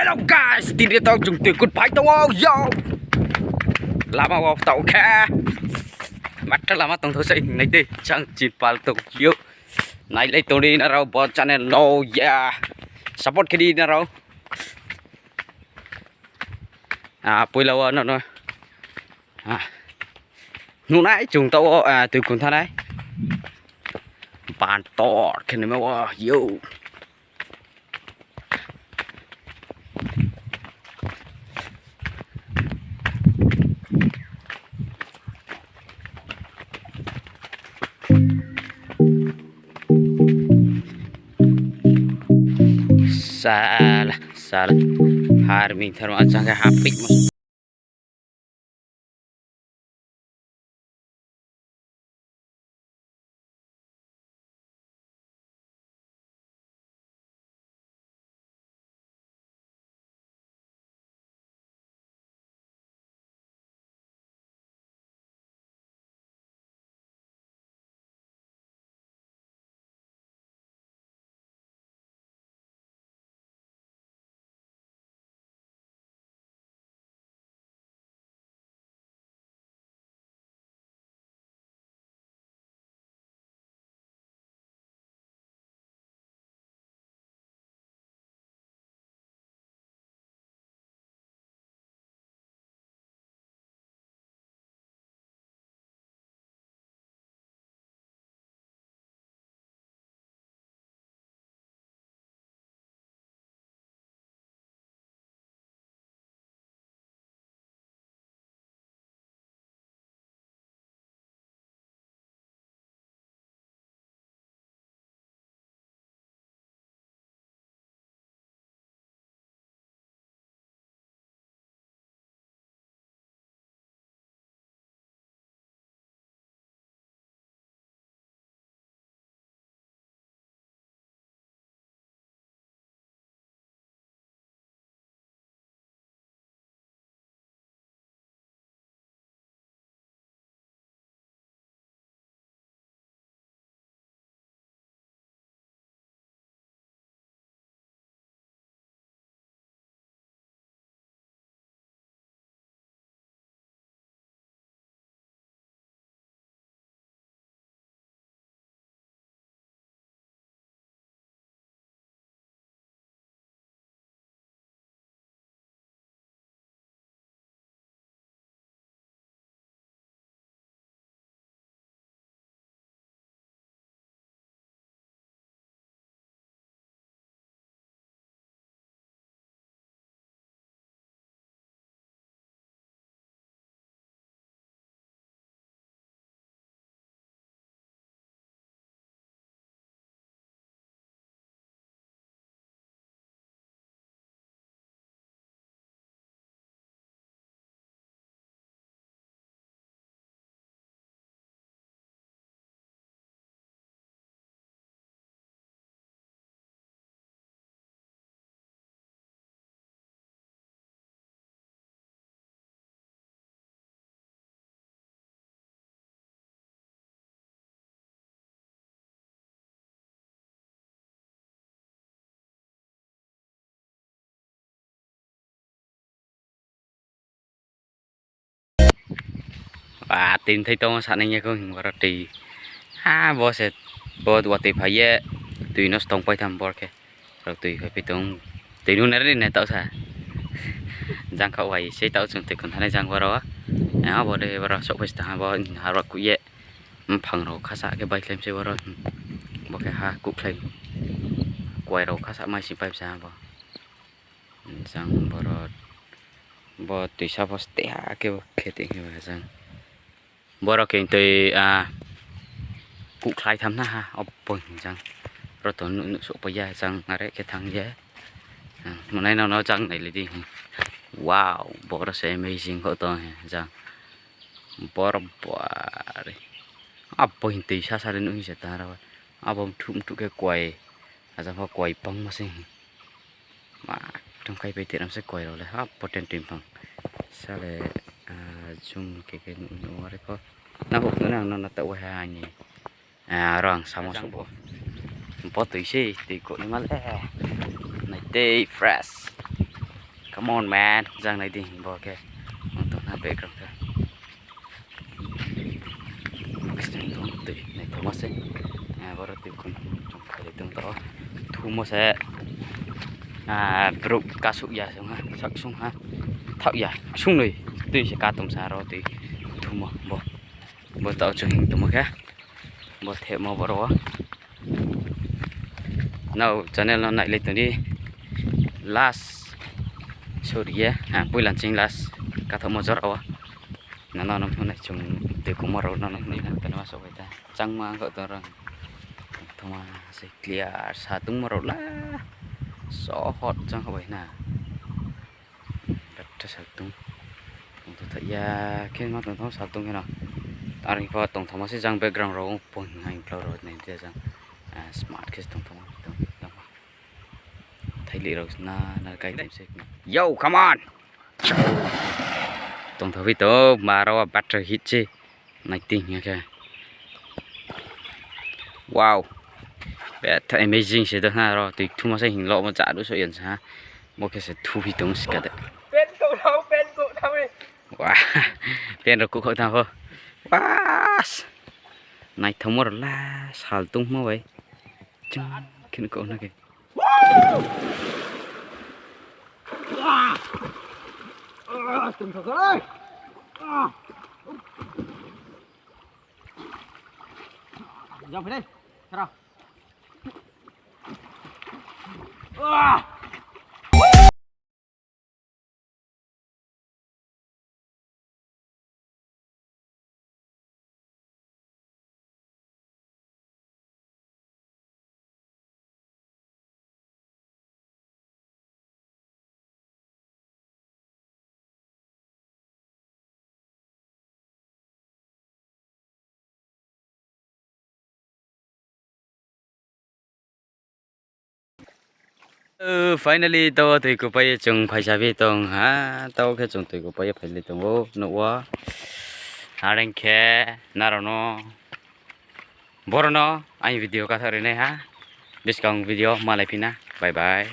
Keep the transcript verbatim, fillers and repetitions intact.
Hello guys, tini taoh chung tui kut phai tong ou, yo. Lama wo taoh khe. Mata lama tongthou se hingnai de, jang chipal tong ou. Nailai tong di nrao bo channel no, ya. Support khe di nrao. Ah, poila wo no no. Ah. Nuhnai chung taoh wo, ah, tui kun thanai. Bantor khe naima wo, yo. Sala, sala. Harming tharma jang khe hapik mo. A, tui mthai tong o sanai ya khou hing boro tui. A, bo se, bo watoi phai ye, tui no stong pai tham bor khe. Rao tui phai pai tong. Tui nuh nai ri nai taoh sa. Jang khaoh wai se taoh chung tui kun thanai jang boro. A, bo de boro souhphai se tong ha bo, ha rao kuh ye. Mphang rao khasa khe baikhlai mi se boro. Bo khe ha kuhkhlai. Kuai rao khasa mai sing pai mi se ha bo. Jang boro, bo tuisa pho steh ha khe bo khe tong khe ba jang. Boro khe tui, a, kuhkhlai tham na ha, obo hing jang. Ro to nuh, nuhsouh pai ya jang, are khe thanng ye. A, monai no no jang nailai di hing. Wow, boro se amazing kho tong he jang. Boro bari. Abo hing tuisa sa le nuh hing se tara. Abo mthuh mthuh khe kuai. Ajang pho kuai bangma se hing. Ma, thang khai pai tira se kuai rao le ha, poten tui mphang. Sa le, a, zoom khe khe nuh, nuh are pho. Nang hoh nuh nang no na taoh wai ha aini. A, aro ang samo souh bo. Bo tui se, tui kouh naima le. Nai tei fresh. Come on, man. Jang nai di, bo khe. Ang tong na background khe. Bo khe se tong tui, naithaoma se. Boro tui khum chung phailai tong to. Thumo se. Brouh kasuh ya sung ha, sak sung ha. Thaoh ya, sung noi. Tui se ka tong sa ro tui. Thumo bo. Bo taoh chung hing tongmo khe. Bo thehmo boro wo. Nrao channel no nailai tong di. Last sori ye, poila ching last kathaohmo jora wo. Nrao no phnuh nai chung tui kongmo rao no phnuh nai tongma souhphai ta. Changma khaoh tong rao. Tongthoma se clear sa tongmo rao la. So hot chang kha bai na. Betha saltung. Tongtho thaih ya khe ma tongtho saltung khe no. Are pho tongthoma se jang background rao pho hing ha hing klau rao nai je jang. Smart khe se tongthoma tong. Thailih rao na na kai tong se. Yo, come on. Tongtho phi to, ma rao battery hit se. Nai ti hing khe. Wow. Betha amazing se do na ro, tui thumo se hing lo mo cha du so yan sa. Bo khe se thuphi tong ska de. Pen rao kuhkhouh thanng pho. Naithaomo rao la, saltungmo bai. Chung khe nuh kau na khe. Finally, taoh wo tui kupai ye chung phaisa phi tong ha. Taoh khe chung tui kupai ye phailai tong ou, nouh wo. Are ong khe, nrao no, boro no aini video kathaoh ri nai ha. Buskang video malai phi na. Bye bye.